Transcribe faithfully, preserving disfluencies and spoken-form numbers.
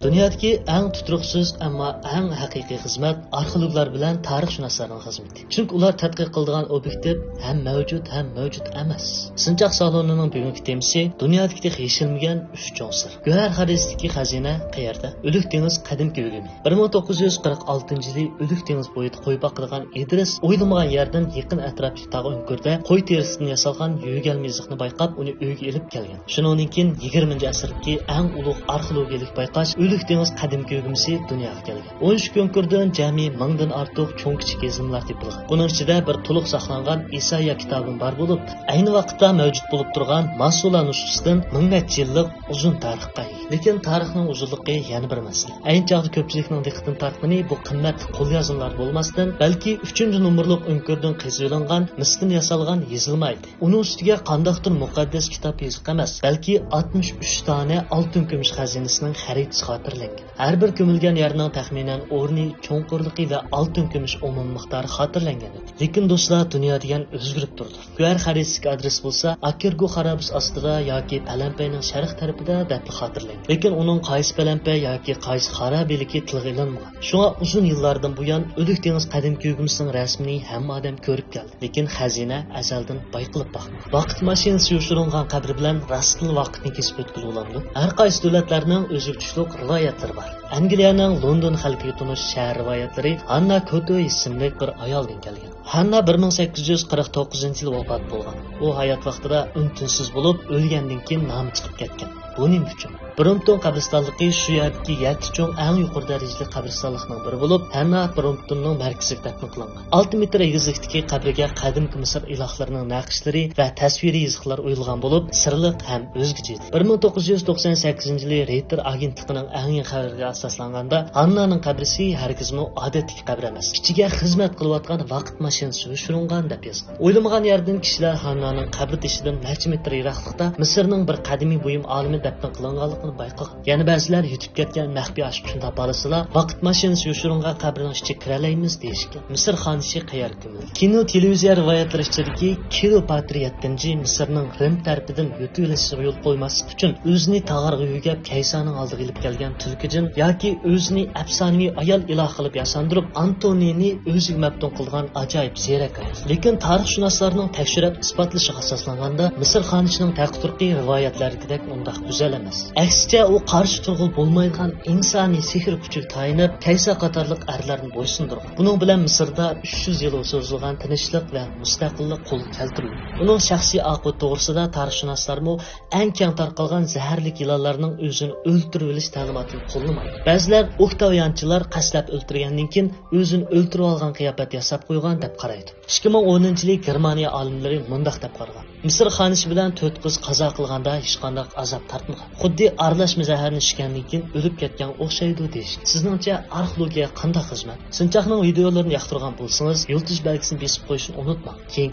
دۇنيادىكى ئەڭ تۇتۇرۇقسىز، ئەمما ئەڭ ھەقىقىي خىزمەت ئارخېئولوگلار بىلەن تارىخشۇناسلارنىڭ خىزمىتى. چۈنكى ئۇلار تەتقىق قىلىدىغان ئوبيېكتىپ ھەم مەۋجۇت، ھەم مەۋجۇت ئەمەس. سىنچاق سالونىنىڭ بۈگۈنكى تېمىسى دۇنيادىكى تېخى يېشىلمىگەن ئۈچ چوڭ سىر. گۆھەر خەزىنىسىدىكى خەزىنە قەيەردە؟ ئۆلۈك دېڭىز قەدىمكى ھۆكۈمى. بىر مىڭ توققۇز يۈز قىرىق ئالتىنچى يىلى ئۆلۈك دېڭىز بويىدا قوي باقىدىغان ئىدرىس ئويلىمىغان يەردىن يېقىن ئەتراپتىكى تاغ ئۆڭكۈرىدە قوي تېرىسىدىن ياسالغان يۆگەلمە يېزىقنى بايقاپ، ئۇنى ئۆيگە ئېلىپ كەلگەن. شۇنىڭدىن كېيىن يىگىرمىنچى ئەسىردىكى ئەڭ ئۇلۇغ ئارخېئولوگىيەلىك بايقاش ئۆلۈك دېڭىز قەدىمكى ھۆكۈمىسى دۇنياغا كەلگەن. ئون ئۈچ ئۆڭكۈردىن جەمئىي مىڭدىن ئارتۇق چوڭ-كىچىك يېزىلمىلار تېپىلغان. بۇنىڭ ئىچىدە بىر تولۇق ساقلانغان ئىسايا كىتابىمۇ بار بولۇپ، ئەينى ۋاقىتتا مەۋجۇت بولۇپ تۇرغان ماسۇلا نۇسخىسىدىن مىڭ نەچچە يىللىق ئۇزۇن تارىخقا ئىگە. لېكىن تارىخنىڭ ئۇزۇنلۇقى يەنە بىر مەسىلە. ئەينى چاغدا كۆپچىلىكنىڭ دىققىتىنى تارتقىنى بۇ قىممەتلىك قوليازمىلار بولماستىن، بەلكى ئۈچىنچى نومۇرلۇق ئۆڭكۈردىن قېزىۋېلىنغان مىستىن ياسالغان يېزىلما ئىدى. ئۇنىڭ ئۈستىگە قانداقتۇر مۇقەددەس كىتاب يېزىق ئەمەس، بەلكى ئاتمىش ئۈچ دانە ئالتۇن كۈمۈش خەزىنىسىنىڭ خەرىتىسى خاتىرىلەنگەن. ھەر بىر كۆمۈلگەن يەرنىڭ تەخمىنەن ئورنى، چوڭقۇرلۇقى ۋە ئالتۇن كۈمۈش ئومۇمىي مىقدارى خاتىرىلەنگەن ئىدى. لېكىن دوستلار، دۇنيا دېگەن ئۆزگىرىپ تۇرىدۇ. گۆھەر خەرىتىسىدىكى ئادرېس بولسا ئاكىرگۇ خارابىسى ئاستىدا ياكى پەلەمپەينىڭ شەرق تەرىپىدە دەپلا خاتىرىلەنگەن. لېكىن ئۇنىڭ قايسى پەلەمپەي ياكى قايسى خارابىلىكى تىلغا ئېلىنمىغان. شۇڭا ئۇزۇن يىللاردىن بۇيان ئۆلۈك دېڭىز قەدىمكى ھۆكۈمىسىنىڭ رەسىمىنى ھەممە ئادەم كۆرۈپ كەلدى. لېكىن خەزىنە ئەزەلدىن بايقىلىپ باقمىغان. ۋاقىت ماشىنىسى يوشۇرۇنغان قەبرە بىلەن راستتىنلا ۋاقىتنى كېسىپ ئۆتكىلى بولامدۇ؟ ھەر قايسى دۆلەتلەرنىڭ ئۆزىگە تۇشلۇق رىۋايەتلىرى بار. ئەنگلىيەنىڭ لوندون خەلقىگە تونۇش شەھەر رىۋايەتلىرى ھاننا كوتوي ئىسىملىك بىر ئايالدىن كەلگەن. ھاننا بىر مىڭ سەككىز يۈز قىرىق توققۇزىنچى يىلى ۋاپات بولغان. ئۇ ھايات ۋاقتىدا ئۈن-تىنسىز بولۇپ، ئۆلگەندىن كېيىن نامى چىقىپ كەتكەن. بۇ نېمە ئۈچۈن؟ برومپتون قەبرىستانلىقى شۇ يەردىكى يەتتە چوڭ ئەڭ يۇقىرى دەرىجىلىك قەبرىستانلىقنىڭ بىرى بولۇپ، ھەننا برومپتوننىڭ مەركىزىگە دەپنە قىلىنغان. ئالتە مېتىر ئېگىزلىكتىكى قەبرىگە قەدىمكى مىسىر ئىلاھلىرىنىڭ نەقىشلىرى ۋە تەسۋىرىي يېزىقلار ئويۇلغان بولۇپ، سىرلىق ھەم ئۆزگىچە ئىدى. بىر مىڭ توققۇز يۈز توقسان سەككىزىنچى يىلى رېيتېر ئاگېنتلىقىنىڭ ئەڭ يېڭى خەۋىرىگە ئاساسلانغاندا، ھاننانىڭ قەبرىسى ھەرگىزمۇ ئادەتتىكى قەبرە ئەمەس، ئىچىگە خىزمەت قىلىۋاتقان ۋاقىت ماشىنىسى يوشۇرۇنغان، دەپ يازغان. ئويلىمىغان يەردىن كىشىلەر ھاننانىڭ قەبرە تېشىدىن نەچچە مېتىر يىراقلىقتا مىسىرنىڭ بىر قەدىمىي بۇيۇم ئالىمى دەپنە قىلىنغانلىقىنى بايقىغان. يەنە بەزىلەر يېتىپ كەتكەن مەخپىي ئاشپۇزنى تاپالىسىلا، ۋاقىت ماشىنىسى يوشۇرۇنغان قەبرىنىڭ ئىچىگە كىرەلەيمىز، دېيىشكەن. مىسىر خانىشى قەيەرگە كۆمۈلدى؟ كىنو تېلېۋىزىيە رىۋايەتلىرى ئىچىدىكى كلېئوپاترا يەتتىنچى مىسىرنىڭ رىم تەرىپىدىن يۆتۈۋېلىشىغا يول قويماسلىق ئۈچۈن ئۆزىنى تاغارغا يۆگەپ، كەيسانىڭ ئالدىغا ئېلىپ كەلگەن تۈلكىجىن ياكى ئۆزىنى ئەپسانىۋى ئايال ئىلاھ قىلىپ ياساندۇرۇپ، ئانتونىنى ئۆزىگە مەپتۇن قىلغان ئاجايىپ زېرەك ئايال. لېكىن تارىخشۇناسلارنىڭ تەكشۈرۈپ ئىسپاتلىشىغا ئاساسلانغاندا، مىسىر خانىشىنىڭ تەختى تۇرقى رىۋايەتلەردىكىدەك ئۇنداق گۈزەل ئەمەس. ئەكسىچە، ئۇ قارشى تۇرغىلى بولمايدىغان ئىنسانىي سېھىر كۈچىگە تايىنىپ، كەيسا قاتارلىق ئەرلەرنى بويسۇندۇرغان. بۇنىڭ بىلەن مىسىردا ئۈچ يۈز يىلغا سوزۇلغان تىنچلىق ۋە مۇستەقىللىق قولغا كەلتۈرۈلدى. ئۇنىڭ شەخسىي ئاقىۋىتى توغرىسىدا تارىخشۇناسلارمۇ ئەڭ كەڭ تارقالغان زەھەرلىك يىلانلارنىڭ ئۆزىنى ئۆلتۈرۈۋېلىش تەلىماتىنى قوللىمايدۇ. بەزىلەر ئوكتاۋىيانچىلار قەستلەپ ئۆلتۈرگەندىن كېيىن ئۆزىنى ئۆلتۈرۈۋالغان قىياپەت ياساپ قويغان دەپ قارايدۇ. ئىككى مىڭ ئونىنچى يىلى گېرمانىيە ئالىملىرى مۇنداق دەپ قارىغان: مىسىر خانىشى بىلەن تۆت قىز قازا قىلغاندا ھېچقانداق ئازاب تارتمىغان. خۇددى ئارىلاشما زەھەرنى ئىچكەندىن كېيىن ئۆلۈپ كەتكەنگە ئوخشايدۇ، دېيىشكەن. سىزنىڭچە ئارخېئولوگىيە قانداق خىزمەت؟ سىنچاقنىڭ ۋىدېئولىرىنى ياقتۇرغان بولسىڭىز، يۇلتۇز بەلگىسىنى بېسىپ قويۇشنى ئۇنتۇماڭ. كېيىنكى